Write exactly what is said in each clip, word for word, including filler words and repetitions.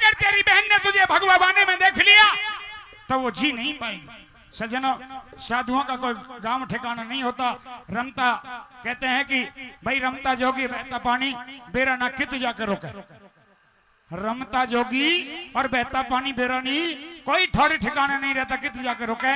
अगर तेरी बहन ने तुझे भगवा बाने में देख लिया तो वो जी नहीं पाएगी। सज्जनों, साधुओं का कोई गांव ठिकाना नहीं होता। रमता कहते हैं कि भाई, रमता जोगी बहता पानी बेरा ना कित जाकर रुके। रमता जोगी और बहता पानी बेरा नहीं, कोई ठौर ठिकाना नहीं रहता, कित जाकर रुके।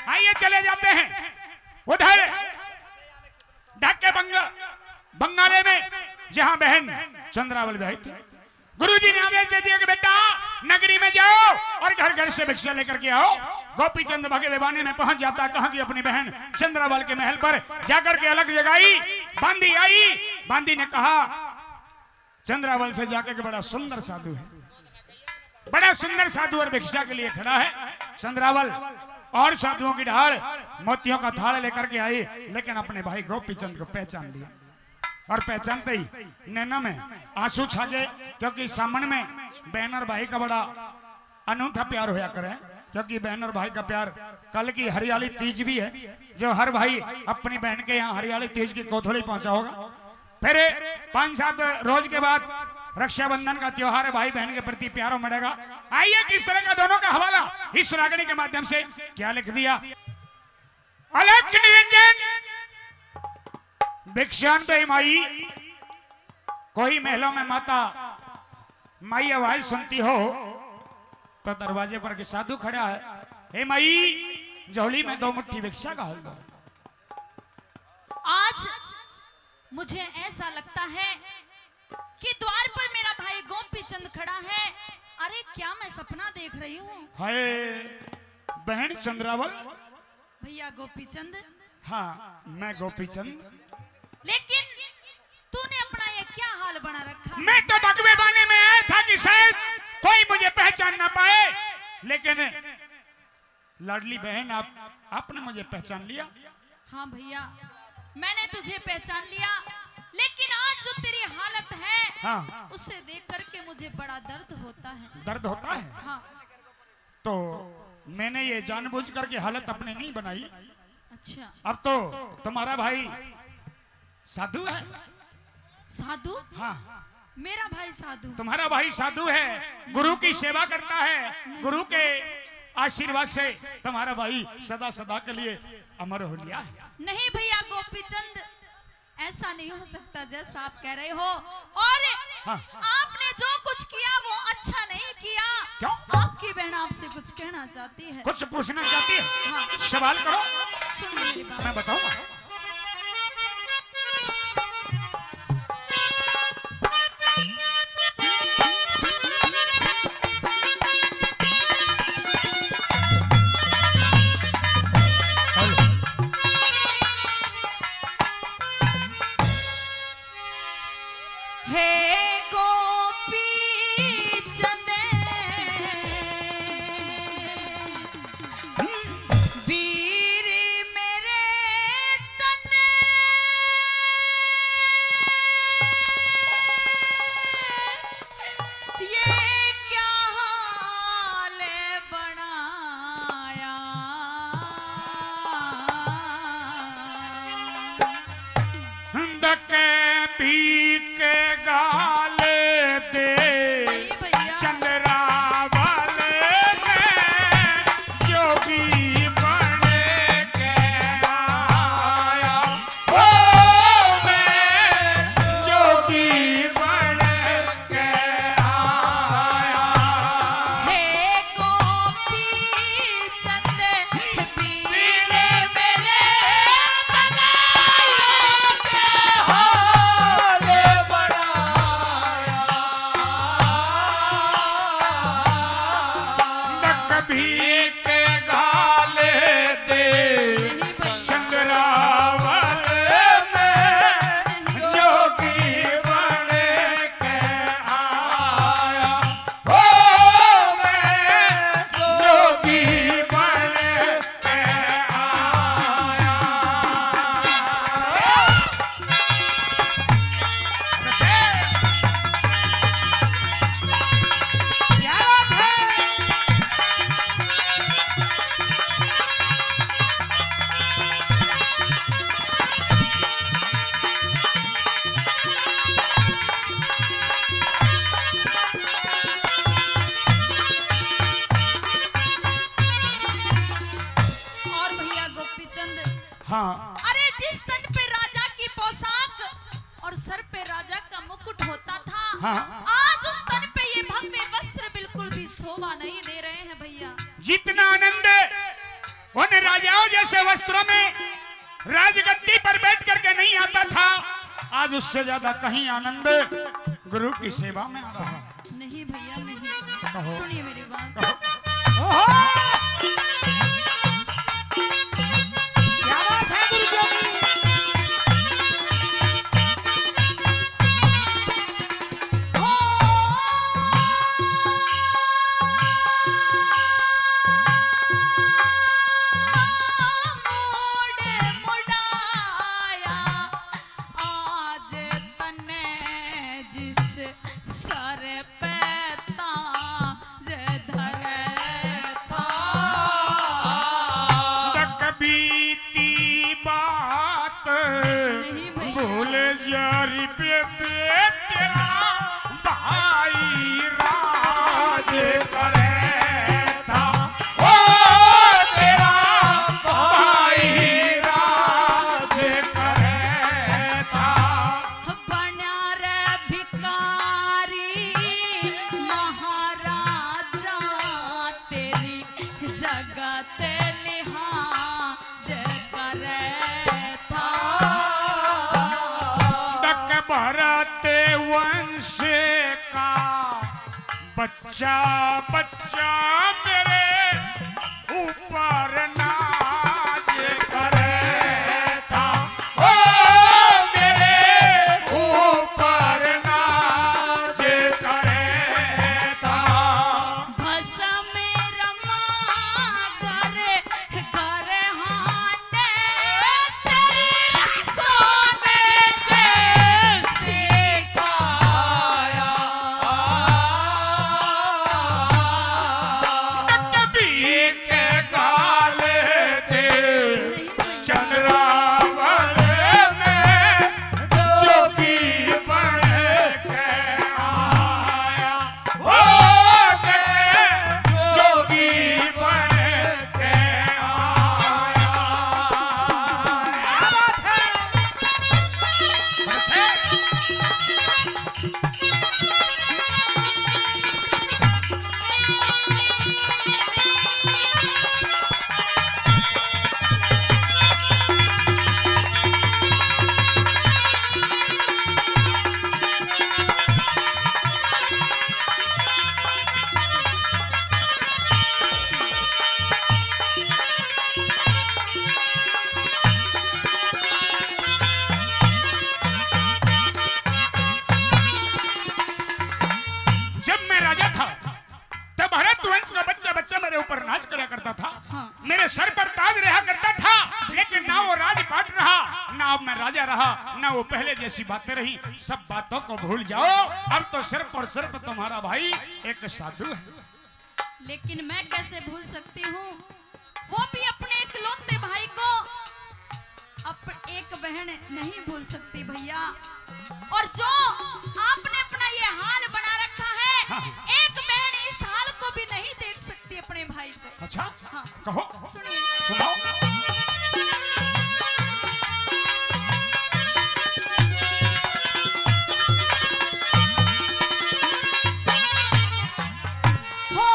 आइए, चले जाते हैं उधर ढाके बंग-, बंगाले में, जहां बहन चंद्रावल ब्याही थी। गुरु जी ने आदेश दे दिया कि बेटा, नगरी में जाओ और घर घर से भिक्षा लेकर के आओ। गोपीचंद भगवे बाने में पहुंच जाता, कहां की अपनी बहन चंद्रावल के महल पर जाकर के अलख जगाई। बांदी आई, बांदी ने कहा, चंद्रावल से जाके कि बड़ा सुंदर साधु है, बड़ा सुंदर साधु और भिक्षा के लिए खड़ा है। चंद्रावल और साधुओं की ढाल मोतियों का थाल लेकर के आई, लेकिन अपने भाई गोपीचंद को पहचान लिया। और पहचानते ही नैना में आंसू छा गए, क्योंकि सामन में बहन और भाई का बड़ा अनूठा प्यार होया करे, क्योंकि बहन और भाई का प्यार। कल की हरियाली तीज भी है, जो हर भाई अपनी बहन के यहाँ हरियाली तीज की कोथली पहुंचा होगा। फिर पांच सात रोज के बाद रक्षाबंधन का त्योहार है, भाई बहन के प्रति प्यार उमड़ेगा। आइए, किस तरह का दोनों का हवाला इस रागनी के माध्यम से क्या लिख दिया। अलख निरंजन भिक्षान दे माई, कोई महलों में माता माई आवाज सुनती हो तो दरवाजे पर के साधु खड़ा है, "हे माई, झोली में दो मुट्ठी भिक्षा घाल दो।" आज मुझे ऐसा लगता है कि द्वार पर मेरा भाई गोपीचंद खड़ा है। अरे, क्या मैं सपना देख रही हूँ? हाय, बहन चंद्रावल। भैया गोपीचंद। हाँ, मैं गोपीचंद। लेकिन तूने अपना ये क्या हाल बना रखा है? मैं तो भगवे बाने में आया था कि शायद कोई मुझे पहचान ना पाए, लेकिन लाडली बहन, आप, आपने मुझे पहचान लिया। हाँ भैया, मैंने तुझे पहचान लिया, लेकिन आज जो तेरी हालत है, हाँ। उसे देख करके मुझे बड़ा दर्द होता है। दर्द होता है? हाँ। तो मैंने ये जानबूझ करके हालत अपनी नहीं बनाई। अच्छा। अब तो तुम्हारा भाई साधु है। साधु? हाँ। मेरा भाई साधु। तुम्हारा भाई साधु है, गुरु की सेवा करता है, नहीं। गुरु के आशीर्वाद से तुम्हारा भाई सदा सदा के लिए अमर हो गया है। नहीं भैया गोपीचंद, ऐसा नहीं हो सकता जैसा आप कह रहे हो। और हाँ। आपने जो कुछ किया वो अच्छा नहीं किया। क्यों? आपकी बहन आपसे कुछ कहना चाहती है। कुछ पूछना चाहती है? हाँ। सवाल करो। सुनिए मेरी बात। मैं बताऊंगा। हे गोपी चंद, वीर मेरे हाँ। अरे, जिस तन पे राजा की पोशाक और सर पे राजा का मुकुट होता था, हाँ। आज उस तन पे ये भव्य वस्त्र बिल्कुल भी शोभा नहीं दे रहे हैं भैया। जितना आनंद उन राजाओं जैसे वस्त्रों में राजगद्दी पर बैठ करके नहीं आता था, आज उससे ज्यादा कहीं आनंद गुरु की सेवा में आ रहा है। नहीं भैया, नहीं। कहो। सुनिए मेरी बात। कहो। ओहो! क्या बात है गुरु जी? आज तन्ने जिस सर पे ताज धरे था। तक बीती बात नहीं भैया। भूल जा रे बेबे, तेरा भाई राज करे था। ओ तेरा भाई राज करे था। बण्या रे भिखारी महाराजा, तेरी जगत लिहाज करे था। डक भरत वंश का बच्चा, बच्चा मेरे ऊपर नाज करे था। ओ मेरे ऊपर नाज करे था। भस्म रमा कर घर हांडे, तेरी सोने जैसी काया। नबी के गाल दे चंद्रावल में जोगी बन के आया। ओ मैं जोगी बन के आया। क्या बात है? जब मैं राजा था, तब भरत वंश का बच्चा बच्चा मेरे ऊपर नाच करा करता था। हाँ। मेरे सर पर ताज रहा करता था, लेकिन ना वो राजपाट रहा, ना अब मैं राजा रहा, ना वो पहले जैसी बातें रही। सब बातों को भूल जाओ। अब तो सिर्फ और सिर्फ तुम्हारा भाई एक साधु है। लेकिन मैं कैसे भूल सकती हूँ, वो भी अपने इकलौते भाई को अप-, एक बहन नहीं भूल सकती भैया। और जो आपने अपना ये हाल बना रखा है, हाँ। एक बहन इस हाल को भी नहीं देख सकती अपने भाई को। अच्छा, हाँ। कहो। सुनिए। सुनाओ। हो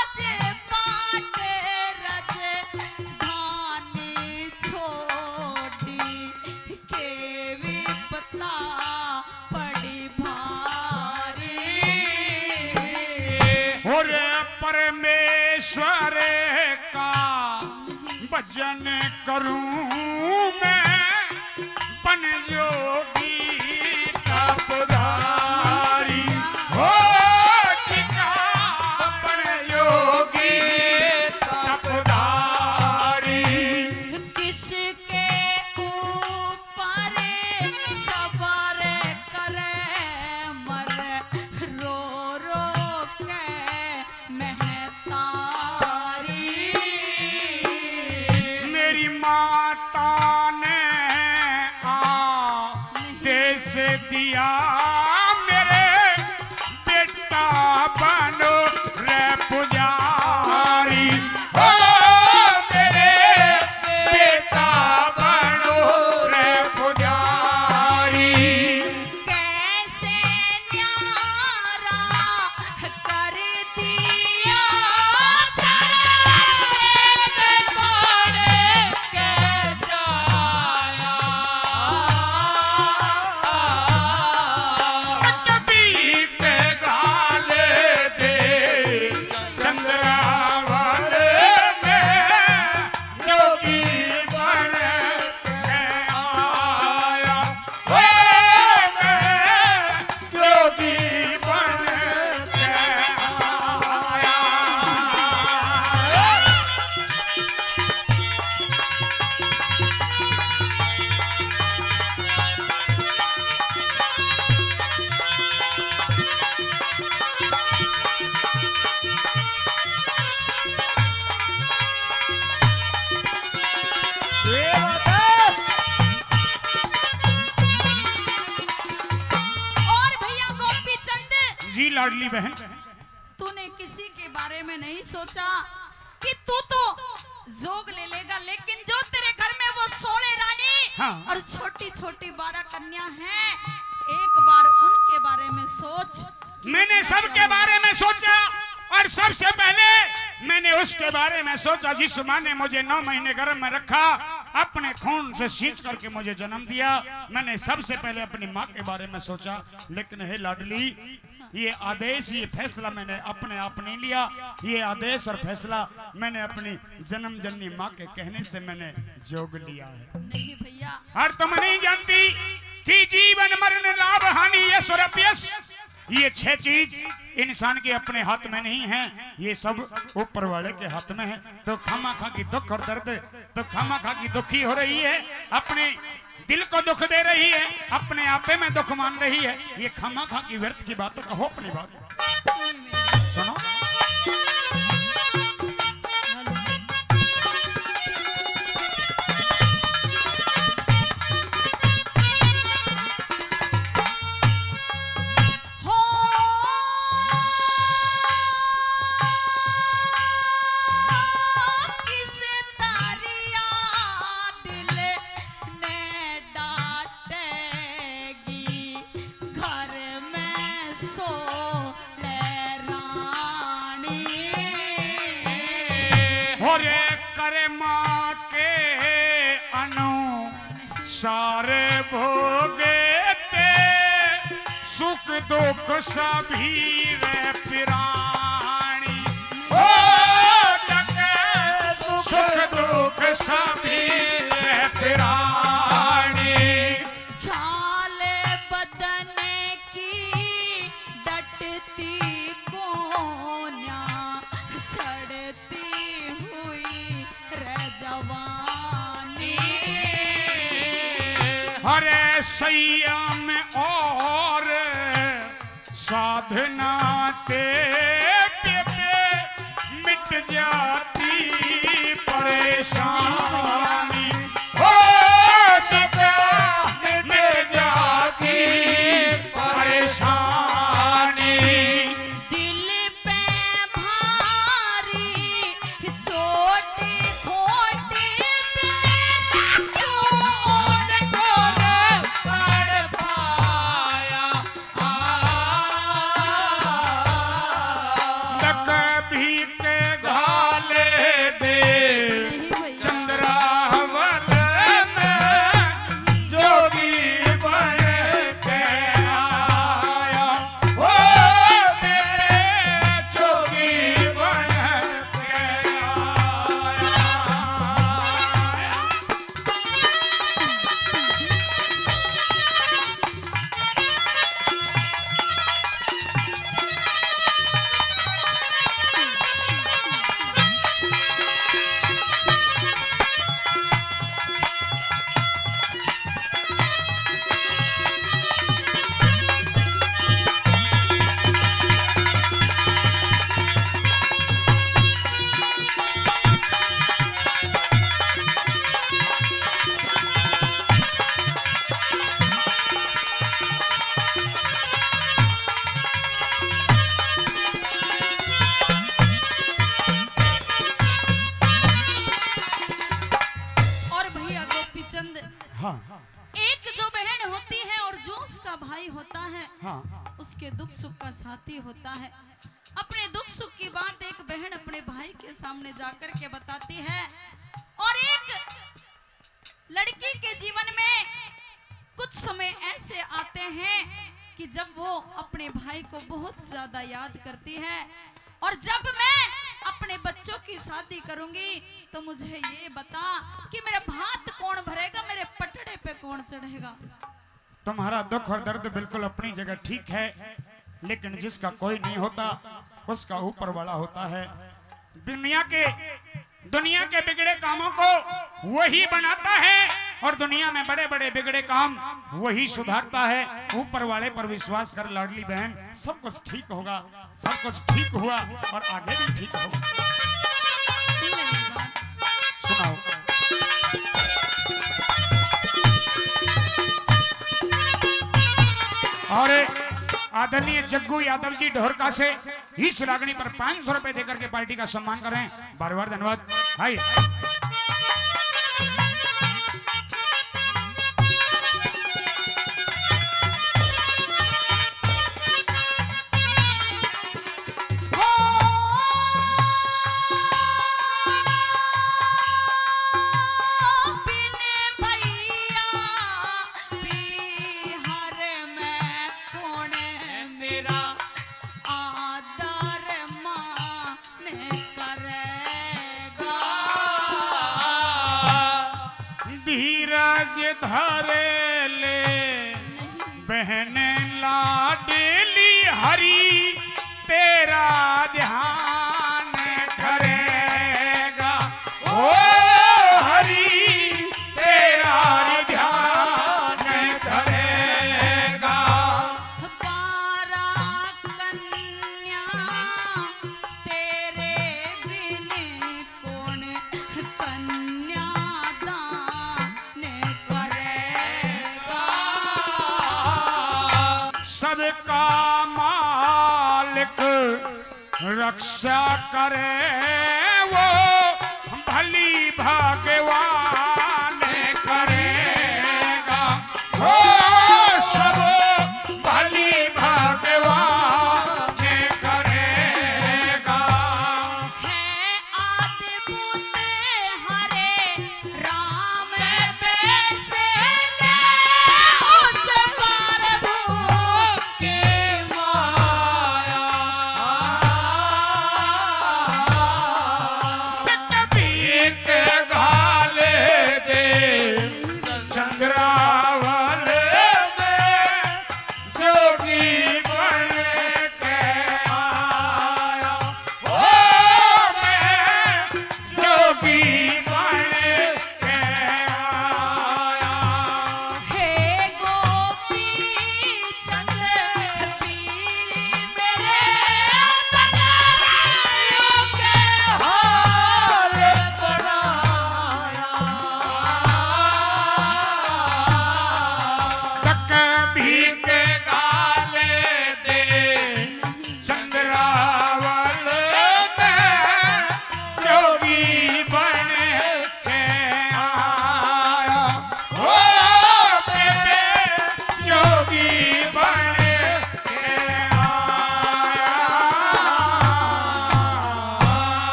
राजपाट राजधानी छोड़ी, के विपता पड़ी भारी। और परमेश्वर का भजन करूं मैं, बन जोगी तपदारी। हो टिका बन जोगी तपदारी। किसके ऊपर सवार करे मर रो रो के महतारी। मेरी माता ने आदेश दिया, मेरे बेटा बनो रे जी लाडली बहन, तूने किसी के बारे में नहीं सोचा कि तू तो जोग ले लेगा, लेकिन जो तेरे घर में वो सोलह रानी हाँ। और छोटी छोटी बारह कन्या हैं, एक बार उनके बारे में सोच। मैंने सबके बारे में सोचा और सबसे पहले मैंने उसके बारे में सोचा जिस माँ ने मुझे नौ महीने गर्भ में रखा, अपने खून से सींच करके मुझे जन्म दिया। मैंने सबसे पहले अपनी माँ के बारे में सोचा। लेकिन हे लाडली, ये आदेश, ये फैसला मैंने अपने आप नहीं लिया। ये आदेश और फैसला मैंने अपनी जन्म जननी माँ के कहने से मैंने जोग लिया है। नहीं भैया। और तुम नहीं जानती कि जीवन मरण लाभ हानि यश और अपयश, ये छह चीज इंसान के अपने हाथ में नहीं है, ये सब ऊपर वाले के हाथ में है। तो खामा खा की दुख और दर्द, तो खामा खा की दुखी हो रही है, अपने दिल को दुख दे रही है, अपने आपे में दुख मान रही है, ये खामा खा की व्यर्थ की बात कहो अपनी बात। सुनो। सारे भोगे ते सुख दुख सभी रे पिरानी। ओ जग सुख दुख सभी रे पिरानी। छाले बदन की डटती कोन्या छड़ती हुई रे जवानी। अरे संयम और साधना ते मिट जाती परेशानी। ओ सदा मिट जाती परेशानी। दिल पे भारी चोट खोटी पे क्यों और तड़पाया। कभी के घाले दे चंद्रावल में जोगी बन के आया। ओ मेरे जोगी बन के आया। और भैया गोपीचंद, हाँ। एक जो बहन होती है और जो उसका भाई होता है, हाँ। उसके दुख सुख का साथी होता है। अपने दुख सुख की बात एक बहन अपने भाई के सामने जाकर के बताती है। और एक लड़की के जीवन में कुछ समय ऐसे आते हैं कि जब वो अपने भाई को बहुत ज्यादा याद करती है। और जब मैं अपने बच्चों की शादी करूंगी तो मुझे ये बता कि मेरा भात कौन भरेगा, मेरे पटड़े पे कौन चढ़ेगा। तुम्हारा दुख और दर्द बिल्कुल अपनी जगह ठीक है, लेकिन जिसका कोई नहीं होता, उसका ऊपर वाला होता है। दुनिया के, दुनिया के बिगड़े कामों को वही बनाता है और दुनिया में बड़े-बड़े बिगड़े काम वही सुधारता है। ऊपर वाले पर विश्वास कर लाडली बहन, सब कुछ ठीक होगा। सब कुछ ठीक हुआ और आगे भी ठीक होगा। सुन ले मेरी बात। सुनाओ। और आदरणीय जग्गू यादव जी ढोरका से इस रागनी पर पाँच सौ रुपए देकर के पार्टी का सम्मान करें। बार बार धन्यवाद। हाय। धीरज धरे ले बहन लाडली, हरी तेरा ध्यान धरेगा। ओ हरी तेरा ध्यान धरेगा। सबका मालिक रक्षा करे वो, भली भाग